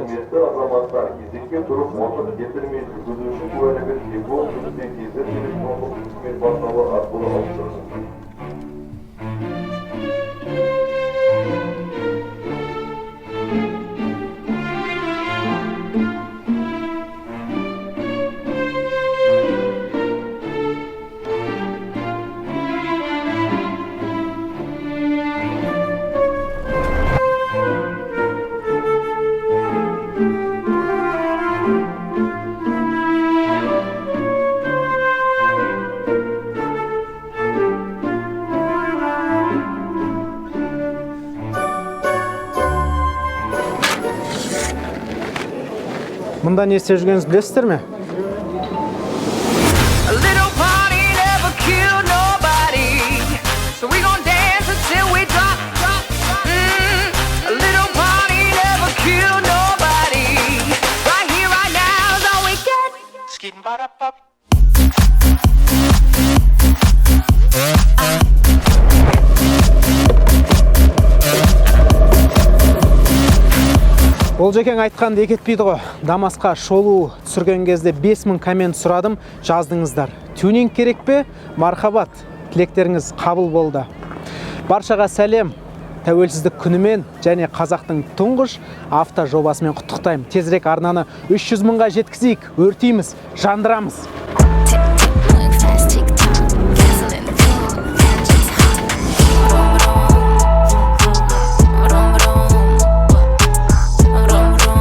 Құрметті азаматтар, кезекке тұрып уақыт кетірмей, жүргізуші куәлігін eGov нүкте kz электрондық үкімет порталы арқылы ауыстырыңыз. Мұнда не істеп жүргеніңізді білесіздер ме? A little party never killed nobody. So we gon' dance until we drop, drop. A little party never killed nobody. Right here, right now is all we get. Олжекең айтқанды екі етпейді ғой. Дамасқа шолу түсірген кезде 5000 коммент сұрадым, жаздыңыздар. Тюнинг керек пе? Мархабат, тілектеріңіз қабыл болды. Баршаға сәлем. Тәуелсіздік күнімен және қазақтың тұңғыш авто жобасымен құттықтаймын. Тезірек арнаны 300 мыңға жеткізейік, өртейміз, жандырамыз. Tick tick, moving fast, tick tock. Gasoline cool, engine's hot. Vroom vroom, vroom vroom, vroom vroom, vroom vroom,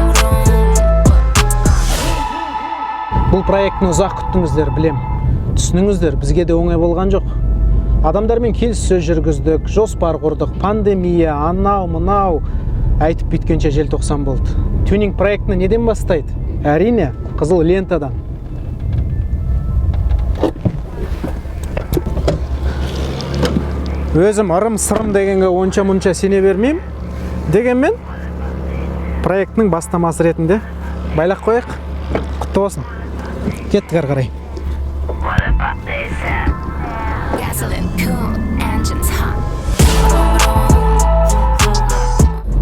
vroom. Бұл проектіні ұзақ күттіңіздер, білем. Түсініңіздер, бізге де оңай болған жоқ. Адамдармен келіссөз жүргіздік, жоспар құрдық, пандемия, анау, мынау, айтып бүйткенше желтоқсан болды. Тюнинг проектіні неден бастайды? Әрине, қызыл лентадан. Өзім ырым-сырым дегенге онша-мұнша сене бермеймін. Дегенмен, проектінің бастамасы ретінде байлақ қояйық. Құтты болсын. Кеттік ары қарай. Gasoline cool, engine's hot. Vroom vroom.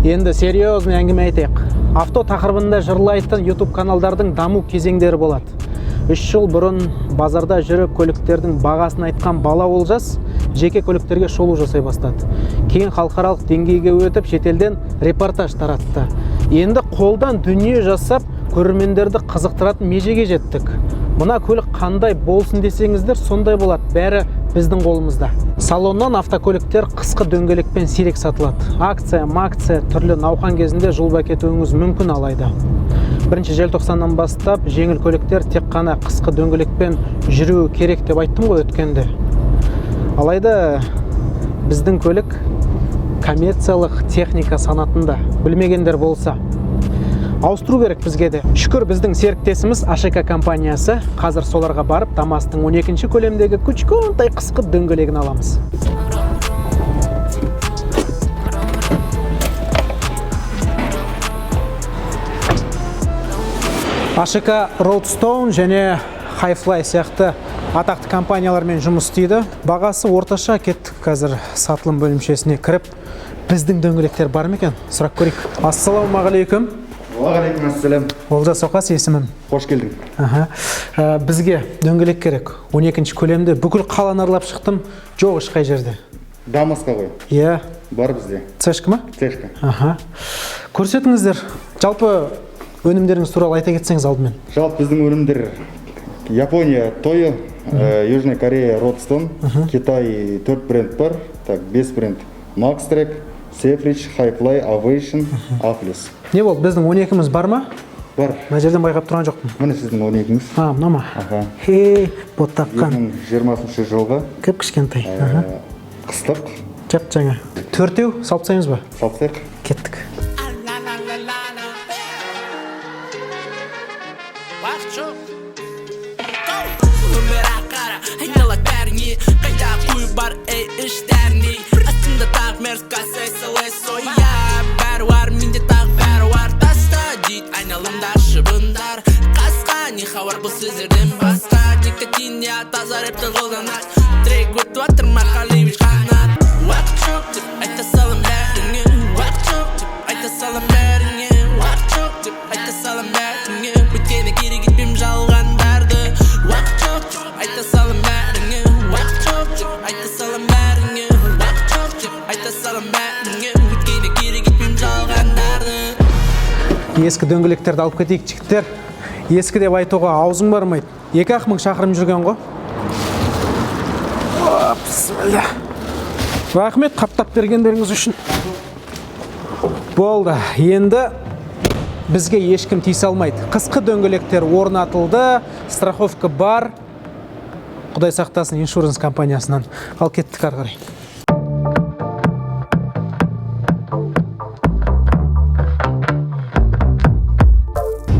Енді серьезный әңгіме айтайық. Авто тақырыбында жырлайтын YouTube каналдардың даму кезеңдері болады. 3 жыл бұрын базарда жүріп көліктердің бағасын айтқан бала Олжас жеке көліктерге шолу жасай бастады. Кейін халықаралық деңгейге өтіп, шетелден репортаж таратты. Енді қолдан дүние жасап, көрермендерді қызықтыратын межеге жеттік. Мына көлік қандай болсын десеңіздер, сондай болады. Бәрі біздің қолымызда. Салоннан автокөліктер қысқы дөңгелекпен сирек сатылады. Акция, макция, түрлі науқан кезінде жұлып әкетуіңіз мүмкін алайда. Бірінші желтоқсаннан бастап жеңіл көліктер тек қана қысқы дөңгелекпен жүруі керек деп айттым ғой өткенде. Алайда біздің көлік коммерциялық техника санатында, білмегендер болса, ауыстыру керек бізге де. Шүкір, біздің серіктесіміз АШК компаниясы. Қазір соларға барып Дамастың 12-ші көлемдегі кішкентай қысқы дөңгелегін аламыз. АШК Roadstone және Highfly сияқты атақты компаниялармен жұмыс істейді. Бағасы орташа. Кеттік қазір сатылым бөлімшесіне кіріп, біздің дөңгелектер бар ма екен сұрап көрейік. Ассалаумағалейкум. Уағалейкум ассалам. Олжас Оқас есімім. Қош келдің. Аха. Бізге дөңгелек керек. 12-ші көлемде. Бүкіл қаланы аралап шықтым. Жоқ ешқай жерде. Дамасқа ғой. Иә, Бар бізде. Цешка ма? Цешка. Аха. Көрсетіңіздер. Жалпы өнімдеріңіз туралы айта кетсеңіз алдымен. Жалпы біздің өнімдер Япония Тойо, Южная Корея Родстон, Китай 4 бренд бар, так 5 бренд. Maxtrac, Sefrich, Highfly, Ovation, Aflis. Не болды, біздің 12-міз бар ма? Бар. Мына жерден байқап тұрған жоқпын. Міне сіздің 12-ңіз. А, мына ма? Аха. Хей, боттапқан. 2020 жылғы Кіп кішкентай. Аха. қыстық. Жап жаңа. Төртеу салып тастаймыз ба? Салып тастайық. Кеттік. Уақыт жоқ. Өмір қара айнала бәріңе, қайда қой бар, ей, іш дәріндей. Астымда тағы мерс SLS, ой, я, бәрі бар менде, тағы бәрі бар. Таста дейді айналамда шыбындар, қасқа не хабар бұл сөздерден басқа. Никотин я таза рэпті қолданады, трек өтіп жатыр, Махалевич Қанат. Уақыт жоқ деп айта салам. Ескі дөңгелектерді алып кетейік, жігіттер. Ескі деп айтуға аузың бармайды. 2 ақ мың шақырым жүрген ғой. О, бісміллә. Рахмет қаптап бергендеріңіз үшін. Болды. Енді бізге ешкім тиісе алмайды. Қысқы дөңгелектер орнатылды, страховка бар. Құдай сақтасын insurance компаниясынан. Ал кеттік ары қарай.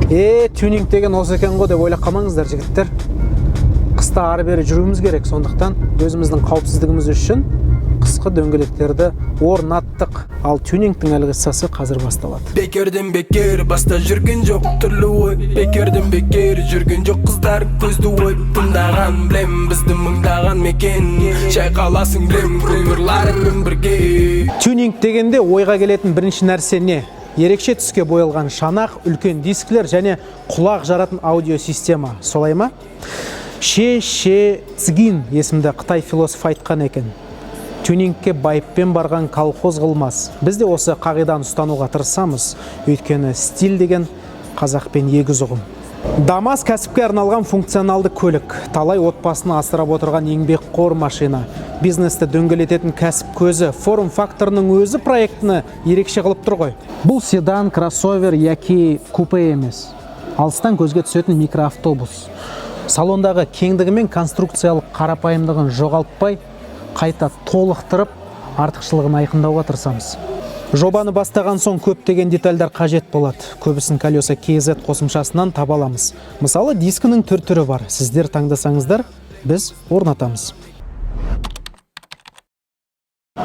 Е, тюнинг деген осы екен ғой деп ойлап қалмаңыздар, жігіттер. Қыста ары бері жүруіміз керек, сондықтан өзіміздің қауіпсіздігіміз үшін қысқы дөңгелектерді орнаттық. Ал тюнингтің әлгі қиссасы қазір басталады. Бекерден бекер баста жүрген жоқ түрлі ой. Бекерден бекер жүрген жоқ қыздар көзді ойып. Тыңдаған білем бізді мыңдаған мекен. Шайқаласың білем кумирларыңмен бірге. Тюнинг дегенде ойға келетін бірінші нәрсе не? Ерекше түске боялған шанақ, үлкен дискілер және құлақ жаратын аудиосистема. Солай ма? Ше Ше Цгин есімді қытай философ айтқан екен: «Тюнингке байыппен барған колхоз қылмас». Біз де осы қағиданы ұстануға тырысамыз, өйткені стиль деген қазақпен егіз ұғым. Дамас — кәсіпке арналған функционалды көлік, талай отбасын асырап отырған еңбекқор машина, бизнесті дөңгелететін кәсіп көзі. Форм факторының өзі проектіні ерекше қылып тұр ғой. Бұл седан, кроссовер яки купе емес, алыстан көзге түсетін микроавтобус. Салондағы кеңдігі мен конструкциялық қарапайымдығын жоғалтпай, қайта толықтырып, артықшылығын айқындауға тырысамыз. Жобаны бастаған соң көптеген детальдар қажет болады. Көбісін Колеса KZ қосымшасынан таба аламыз. Мысалы, дискінің түр түрі бар. Сіздер таңдасаңыздар, біз орнатамыз.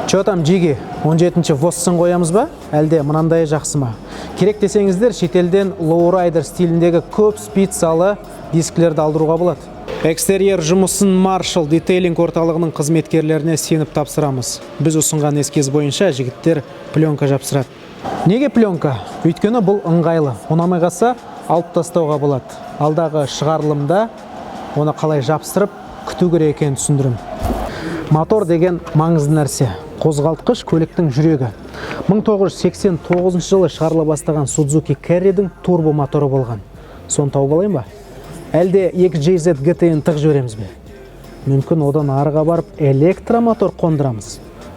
Че там, жиги, 17-ші воссын қоямыз ба? Әлде мынандай жақсы ма? Керек десеңіздер, шетелден лоурайдер стиліндегі көп спицалы дискілерді алдыруға болады. Экстерьер жұмысын Маршал детейлинг орталығының қызметкерлеріне сеніп тапсырамыз. Біз ұсынған эскиз бойынша жігіттер пленка жапсырады. Неге пленка? Өйткені бұл ыңғайлы. Ұнамай қалса, алып тастауға болады. Алдағы шығарылымда оны қалай жапсырып, күту керек екенін түсіндірем. Мотор деген маңызды нәрсе. Қозғалтқыш — көліктің жүрегі. 1989 жылы шығарыла бастаған Suzuki Carry'дің турбо моторы болған. Соны тауып алайын ба? Әлде 2JZ GT-ні тығып жібереміз бе? Мүмкін, одан арыға барып электромотор қондырамыз.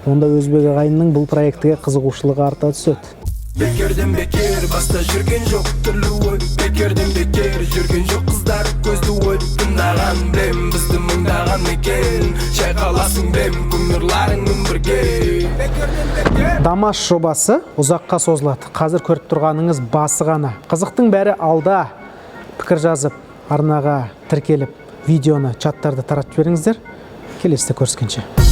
Онда өзбек ағайынның бұл проектіге қызығушылығы арта түседі. Бекерден бекер баста жүрген жоқ түрлі ой. Бекерден бекер жүрген жоқ қыздар көзді ойып. Тыңдаған білем бізді мыңдаған мекен. Шайқаласың білем кумирларыңмен бірге. Бекерден бекер. Дамас жобасы ұзаққа созылады. Қазір көріп тұрғаныңыз басы ғана. Қызықтың бәрі алда. Пікір жазып, арнаға тіркеліп, видеоны чаттарды таратып жіберіңіздер. Келесіде көріскенше.